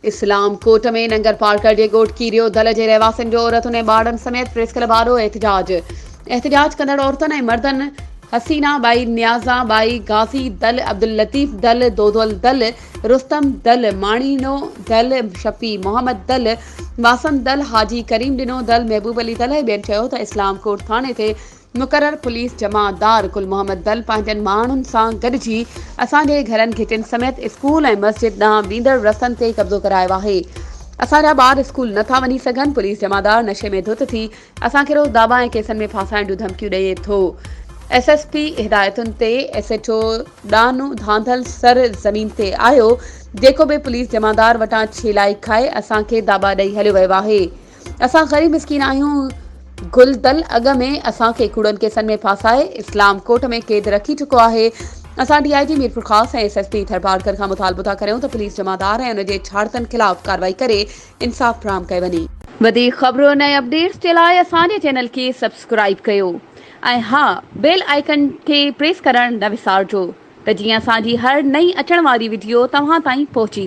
اسلام ڪوٽ ۾ ننگر پارڪر جي ڳوٺ ڪيريو دل جي رهواسين جو عورتن ۽ ٻارڙن سميت پريس ڪلب آڏو احتجاج، احتجاج ڪندڙ عورتن ۽ مردن حسينا ٻائي، نيازان ٻائي، غازي دل، عبداللطيف دل، دودول دل، رستم دل، ماڻينو دل، شفيع محمد دل، واسن دل، حاجي ڪريم ڏنو دل، محبوب علي دل ۽ ٻين چيو ته اسلام ڪوٽ ٿاڻي تي مقرر پوليس جمعدار گل محمد دل پنهنجن ماڻهن سان گڏجي اسان جي گهرن گهٽين سميت اسڪول ۽ مسجد ڏانهن ويندڙ رستن تي قبضو ڪرايو آهي اسان جا ٻار اسڪول نه ٿا وڃي سگهن پوليس جمعدار نشي ۾ ڌت ٿي اسان کي روز داٻا ۽ ڪيسن ۾ ڦاسائڻ جون ڌمڪيون ڏئي ٿو ايس ايس پي هدايتن تي ايس ايڇ او ڏانو ڌانڌل سر زمين تي آيو جيڪو به پوليس جمعدار وٽان ڇيلائي کائي اسان کي داٻا ڏئي هليو ويو آهي. اسان غريب مسڪين آهيون گل دل اڳ ۾ اسان کي ڪوڙن ڪيسن ۾ ڦاسائي اسلام ڪوٽ ۾ قيد رکي چڪو آهي اسان ڊي I جي Mirpurkhas ۽ S S P Tharparkar کان مطالبو ٿا ڪريون ته پوليس جمعدار ۽ ان جي ڇاڙتن خلاف ڪارروائي ڪري انصاف فراهم ڪيو وڃي. وڌيڪ خبرن ۽ اپڊيٽس جي لاء اسان جي چينل کي سبسڪرائيب ڪيو ۽ ها بيل آئيڪن کي پريس ڪرڻ نه وسارجو ته جيئن اسان جي هر نئين اچڻ واري وڊيو توهان تائين پهچي.